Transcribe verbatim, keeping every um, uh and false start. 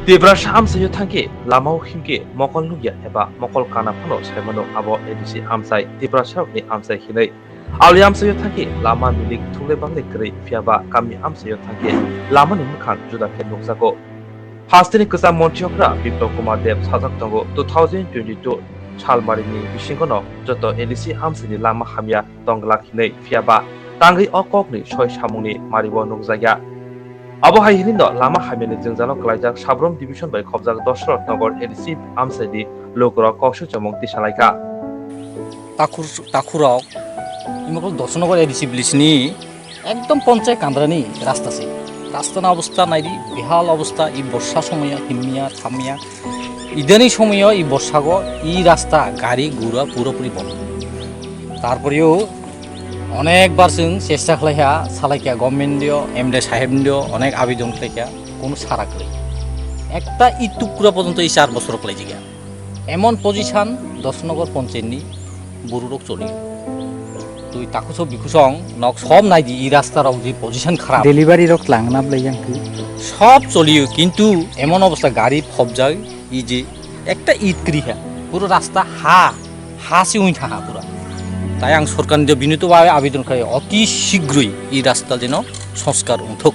Tiprasa amchaio thangkhe lamao himkhe mokol nukya eba mokol kana phano saimano abo A D C amchai Tiprasarokni amchai hinwi. Auli amchaio thangkhe lama milik thukle bangle kwrwi phiyaba kami amchaio thangkhe lamani mwkhang juda khe nukjago. Hasteni kwcham montri okra Biplab Kumar Deb sajak tongo two thousand twenty-two salmarini bisingono joto A D C amchaini lama hamya tongglak hinwi phiyaba tangwi o kokni soi samungni mario nukjakya. Abo hai hinwi no lama hamyani jwngjalo kwlaijak Sabrom Division bai khobjak Dosrot Nogor A D C amchaini lukurok koksu chomong tisalaikha. Takhur, takhurok, imokol Dosrot Nogor A D C village ni ekdom ponchai kandrani rasta se. Rasta na obostha naidi, bihal obostha, i borsa somoyo himya, thamya. Idani somoyo i borsago i rasta gari gura pura puri bondo. Tarporeo onekbar chwng chesta khlaiha, salaikha government dio, M D A saheb dio, onek abidon khlaikha, kono sara kwrwi. Ekta i tukra pojonto i char bosor khlaijikha. Emon position Dosrot Nogor ponchayni bororok choli. Twi takhusong bikhusong nok sob naidi i rasta rok je position kharap. Delivery rok langna blai yang twi. Sob choliyo, kintu emon obostha gari phobjak, i je ekta it kriha, puro rasta ha, ha se ui thaha pura. Tai ang sorkar ni binito bai abidon khai oti sigroi i rasta jeno sanskar ungthok.